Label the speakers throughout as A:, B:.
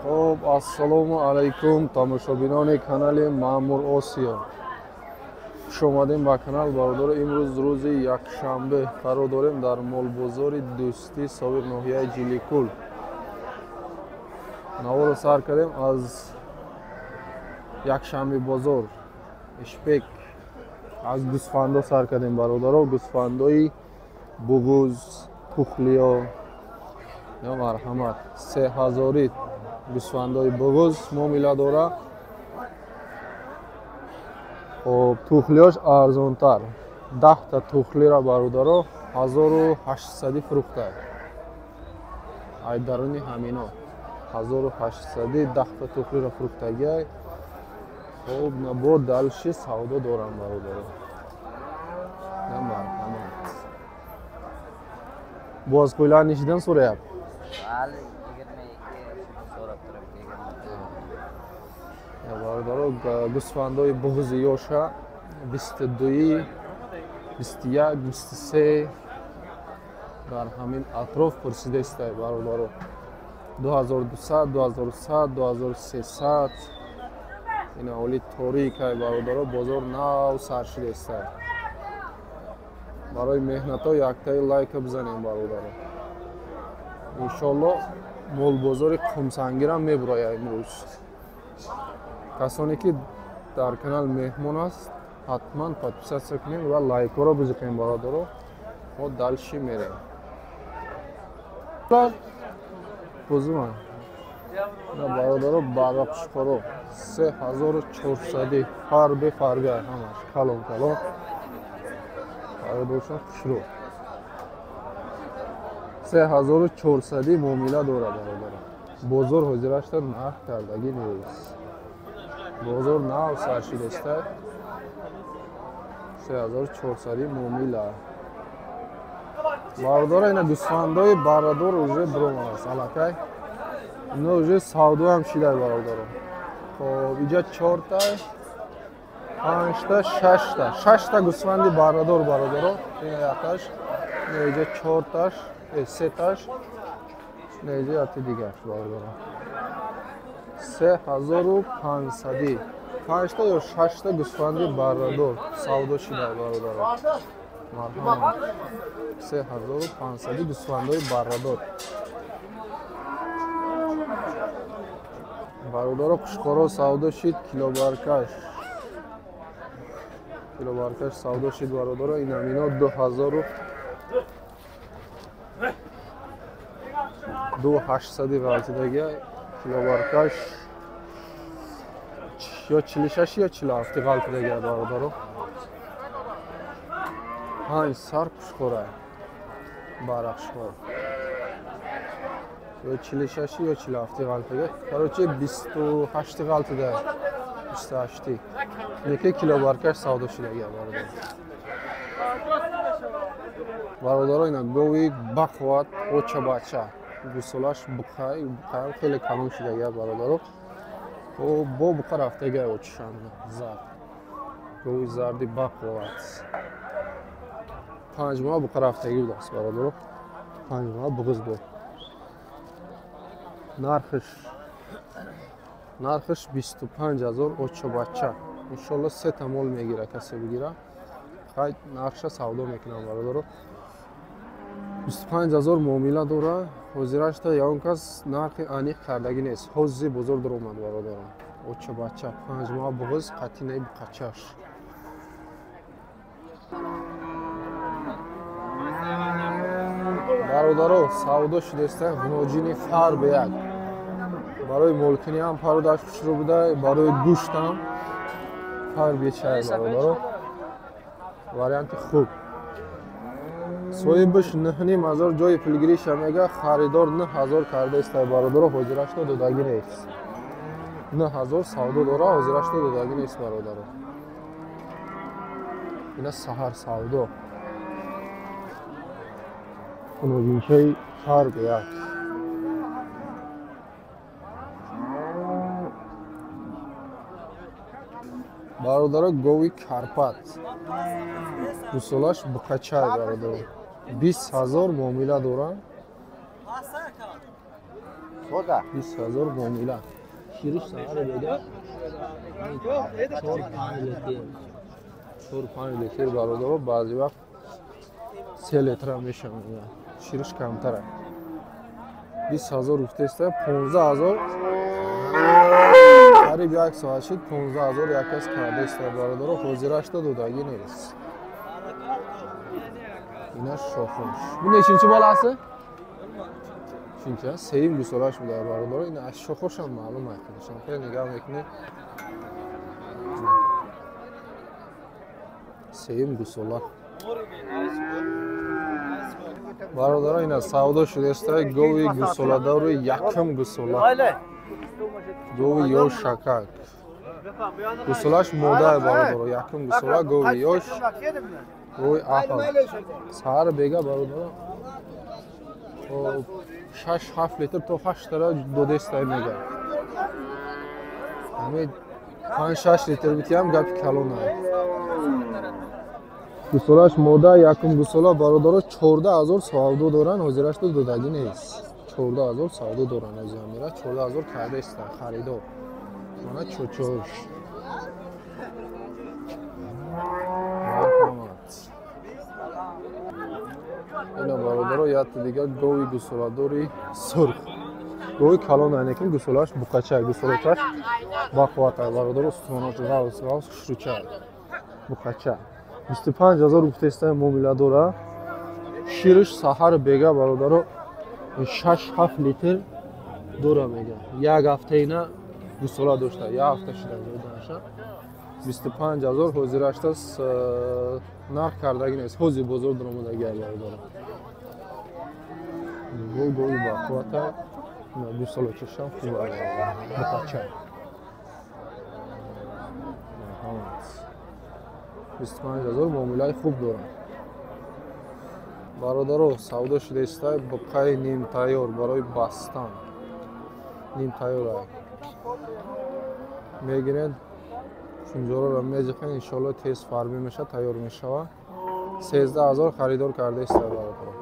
A: Хуб, ассалому алайкум тамошобинони канали Маъмур Осиё. Хуш омадем ба канал бародаро. Имрӯз рӯзи якшанбе қарор дорем дар молбозори Дӯстӣ, собиқ ноҳияи Ҷиликул. Наворо сар кардем аз якшанбе бозор Ишпек, аз гӯсфандо сар кардем бародаро. Гӯсфандои буғуз, пухлиё, ё марҳамат 3000 гӯсфандои буғуз муомила дора. Хоб, тухлиёш арзонтар, 10та тухлира бародаро 1800 фурӯхта. Ай даруни ҳамино 1800 10та тухлира фурӯхтагиай. Хоб, бо дальше савдо дорам бародаро. На марҳамат. Боз qo'ylar nechidan so'rayapti?
B: Hali 22 so'rab turibdi.
A: Бародаро, гӯсфандои буғузи ёша 22, 21, 23 дар ҳамин атроф пурсидаистай бародаро. 2200, 2100, 2300. Ин ҳоли торикай бародаро, бозор нав сар шудаистай. Барои меҳнатҳо яктаи лайка бизанем бародаро. Иншоалло молбозори Қумсангирам мебурояд имрӯз. Касоне ки дар канал меҳмон аст, ҳатман подписаться кунем ва лайкҳоро бизиқем бародаро. Мо дальше мерем. Бузуман. На бародаро, барақшқоро 3400 фарбе фарбе ҳамаш калон калон. Бародарошон хушрӯ. 3400 муомила дорад бародаро. Бозор ҳозирашта нарх кардагӣ нест. Бозор нав сар шидаста. 3400 муомила. Бародаро, ина гӯсфандои барадор уже биромадааст аллакай. Ино уже савдоам шидай бародаро. Хоб, иҷа 4та, 5та, 6та. 6та гӯсфанди барадор бародаро. Ина якташ, ина иҷа 4таш, 3таш, ина иҷа яти дигаш бародаро. 3500. 5та ё 6та гӯсфанди барадор савдо шидай бародаро. Марҳамат. 3500 гӯсфандои барадор. Бародаро, қушқоро савдо шид, килобаркаш. Килобаркаш савдо шид бародаро. Ин ҳамино 2000 2800 ғалтидагия килобаркаш ё 46 ё 47 ғалтидагия бародаро. 5 сар қушқора барақшқор ё 46 ё 47 ғалтида. Короче 28 ғалтида, 28. Неки килобаркаш савдо шудагия бародаро. Бародаро, ина гови бақват оча бача гусолаш буқай, буқаям хеле калон шудагия бародаро. Бо буқа рафтагия очишан зард. Гови зарди бақват. 5 моҳ буқа рафтагӣ будааст бародаро. 5 моҳ буғуз буд. Нархиш 25000 оча бача. Иншоалло 3та мол мегира, касе бигира. Хай нархша савдо мекунам бародаро. 25000 муомила дора. Ҳозирашта ягон кас нархи аниқ кардагӣ нест. Ҳози бозор даромад бародаро. Оча бача 5 моҳ буғуз, қатинаи буқачаш. Бародаро, савдо шудаиста ғуноҷини фарбе як. Барои молкинӣ ҳам пародаш хушрӯ буда, барои гӯштам фарбе чай бародаро. Варианти хуб. Соҳибаш 9500 ҷои пулгириша мега, харидор 9000 кардаиста бародаро, ҳозирашто додагӣ нест. 9000 савдо дора, ҳозирашто додагӣ нест бародаро. Ина саҳар савдо. Ғуноҷинчаи фарбе як. Бародаро, гови Карпат. Гусолаш буқачай бародаро. 20000 муомила доранд.
B: Тоза.
A: 20 000 муомила. Шириш саҳаре бега 4-5 литр. 4-5 литр бародаро, баъзе вақт 3 литра мешавад. Шириш камтара. 20 000 гуфтеста, 15 000 қариб як соат шид, 15 000 як кас кардеста бародаро, ҳозирашта додагӣ нест. Ина шохош. Бу нечинчи баласы? Uchinchi, сеюм гусолаш буда бародаро. Ина аз шохошам маълум аст. Хеле нигаҳ мекунед. Сеюм гусола. Бародаро, ина савдо шудеста гови гусоладори якум гусола. Гови ёш шакак. Гусолаш мода бародаро, якум гусола гови ёш. Гови аҳл. Саҳар бега бародаро 6-7 литр то 8 тара додестай мега. Ҳами 5-6 литр битиям гапи калона. Гусолаш мода якум гусола бародаро 14 000 савдо доран, ҳозираш додагӣ нест. 14 000 савдо доран ҳозир мера 14 000 кардеста харидор. Мана чочош. Марҳамат. Ина бародаро якта дигар гови гусоладори сурх. Гови калон айнекин гусолаш буқача, гусолачаш бақувват бародаро, устухонош ғавс ғавс хушрӯча. Буқача. 25 000 гуфтеста муомила дора. Шириш саҳар бега бародаро 6-7 литр дора мега. Як ҳафтаина гусола дошта, як ҳафта шида зоданаша. 25 000 ҳозирашта нарх кардагӣ нест. Ҳозир бозор даромадагӣ бародаро. Гов гови бақуввата, гусолачашам хуб буқача. Марҳамат. 25 000 муомилаи хуб дорад. Бародаро, савдо шудеста буқаи нимтайёр барои бастан. Нимтайёр мегиред, шунҷороро мезихед, иншоалло тез фарбӣ мешавад, тайёр мешавад. 13 000 харидор кардеста бародаро.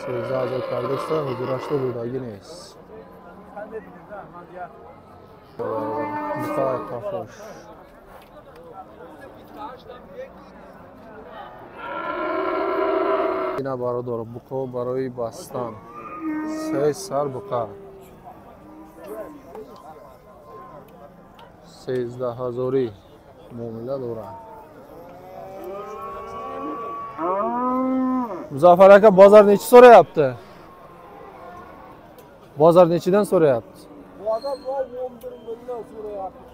A: 13 000 кардеста, ҳозирашта додагӣ нест. Буқаи қафош. Ина бародаро буқо барои бастан. Се сар буқа. 13 000 муомила дорад. Muzaffar aka, bozor nechi so'rayapti? Bozor nechidan so'rayapti?
C: Bozor 11 mingdan so'rayapti.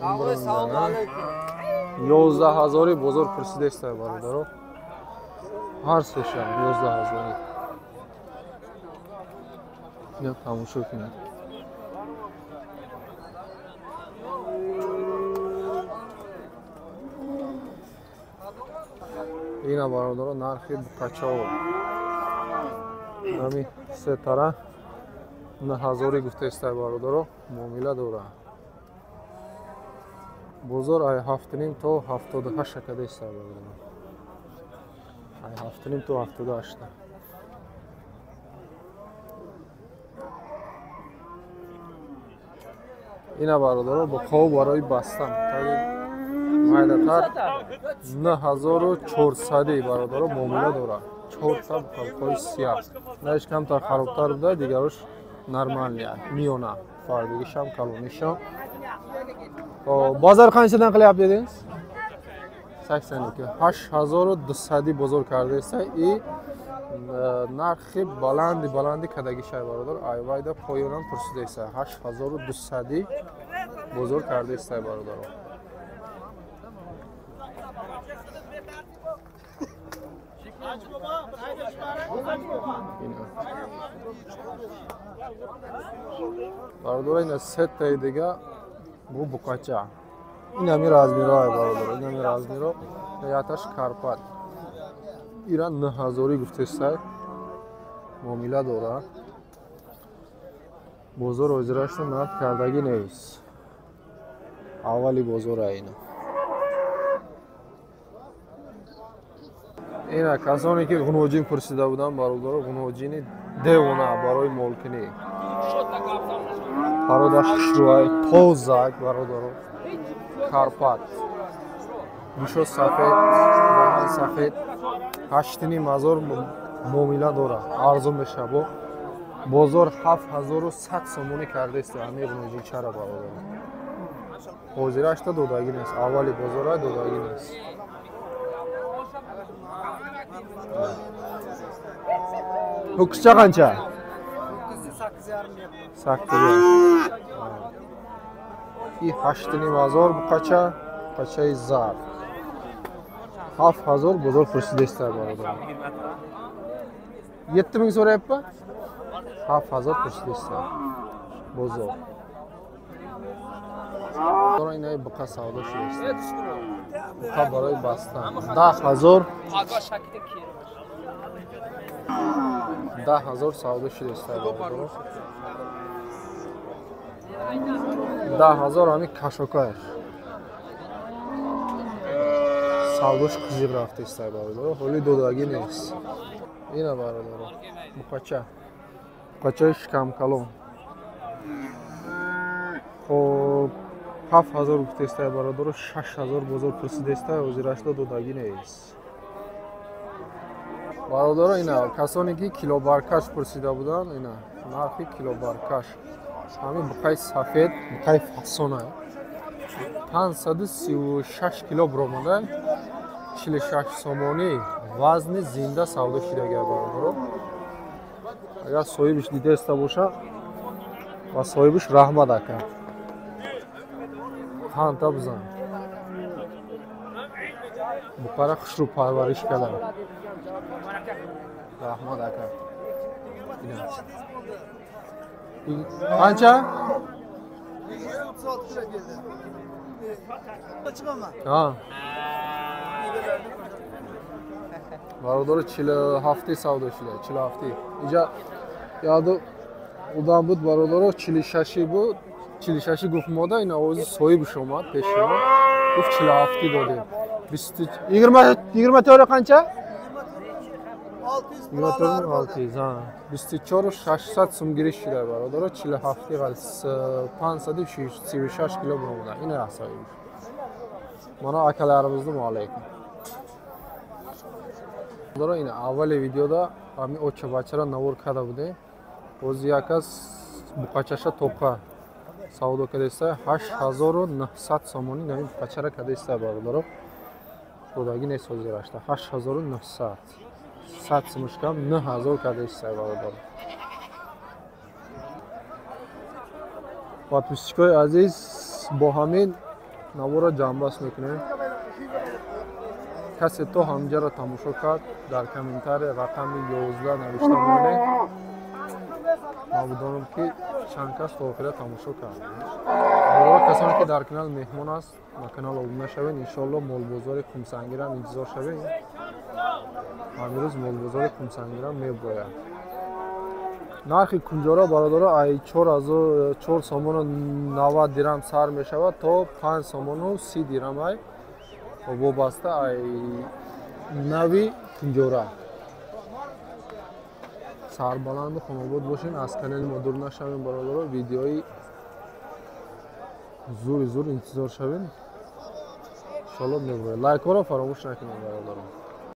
C: Assalomu alaykum.
A: 11 000 бозор пурсидеста бародаро. Ҳар сешам 11 000. Ина тамошо кунед. Ина бародаро нархи буқачао. Ҳами се тара 9 000 гуфтаиста бародаро, муомила дора. Бозор ай 7,5 то 78 кадаиста бародаро. Ай 7,5 то 78. Ина бародаро буқо барои бастан. Майдатар 9400 бародаро муомила дорад. Чорта буқои сияҳ. Наиш камтар харобтар буда, дигарош нормальный, миёна. Фарбигишам, калонишам. Бозор қанчадан qilyapti dedingiz? 82. 8200 бозор кардаиста и нархи баланди баланди кадагишай бародар. Айвайда поёнам пурсидаиста. 8200 бозор кардаиста бародаро. Бародаро, ина сетаи дига бу буқача. Ин ҳами размероа бародаро, ин ҳами размеро, яташ карпат. Ира 9000 гуфтестай, муомила дорад. Бозор ҳозирашро нарх кардагӣ нест. Аввали бозора ина. Ина касоне ки ғуноҷин пурсида буданд бародаро, ғуноҷини Девона барои молкунӣ. Пародаш хушрӯай, тозак бародаро. Карпат. Гӯшо сафед, даҳан сафед. 8.5 ҳазор муомила дорад. Арзон мешавад. Бозор 7100 сомонӣ кардааст ҳамин ғунҷичара бародаро. Ҳозирашта додагӣ нест. Аввали бозора додагӣ нест. Ho'kizcha qancha? 8,5. И 8.5 ҳазор buqacha, buqachai zarд. 7 ҳазор бозор пурсидааст бародарон. 7 ming so'rayapti? 7 ҳазор пурсидааст бозор. Инай buqa savdo шудааст. Buqa барои бастан 10 ҳазор. 10 ҳазор савдо шудааст бародарон. 10 ҳазор ҳамин кашокаш. Савдош қизиқ рафтааст бародарон. Ҳоли додагӣ нест. Ина бародарон. Буқача. Буқачаи шикамкалон. Хоб 7 ҳазор гуфтааст бародарон, 6 ҳазор бозор пурсидааст, ҳозирашда додагӣ нест. Бародарон, ина касоне ки килобаркаш пурсида буданд, ина нархи килобаркаш. Ҳамин буқаи сафед, буқаи фасона 536 кило баромада, 46 сомонӣ вазни зинда савдо шудагӣ бародарон. Агар соҳибиш дидаиста бошад, ва соҳибиш раҳмат ака. Панта бизан. Буқара хушрӯ парвариш кардан. Раҳмат ака. Qancha? Ha. Бародаро 47 савдо шуда, 47. Иҷа яду одам буд бародаро 46 буд. 46 гуфт мода, ина овози соҳибаш омад пеши мо. Гуфт 47 додем. 24 qancha? 24 600, ha. 24 600 сум гириш шуда бародаро, 47 ғал 536 кило баромада. Ина соҳибаш. Мана акаларимизни алайкум. Бародаро, ина аввали видеода ҳамин оча бачара навор карда будем. Боз як аз буқачаша тоқа савдо кардааст, 8900 сомонӣ навин буқачара кардааст бародаро. Додагӣ нест ҳозирашта. 8900. 100 сумушкам 9000 кардааст бародаро. Подписчикои азиз, бо ҳамин наворро ҷамъбаст мекунем. Касе то ҳамҷаро тамошо кард, дар комментария рақами 11 навишта монед. Ман бидонам ки чанд кас то охира тамошо кард. Бародаро, касоне ки дар канал меҳмон аст, ба канал обуна шавед. Иншоалло молбозори Қумсангирам интизор шавед. Ҳамин рӯз молбозори Қумсангирам мебояд. Нархи кунҷора бародаро ай 4 сомону 90 дирам сар мешавад то 5 сомону 30 дирам ай вобаста ай нави кунҷора. Сарбаланду хонобод бошен, аз канали мо дур нашавем бародаро. Видеои зури зур интизор шавем. Иншоалло мебояд. Лайкҳоро фаромӯш накунед бародаро.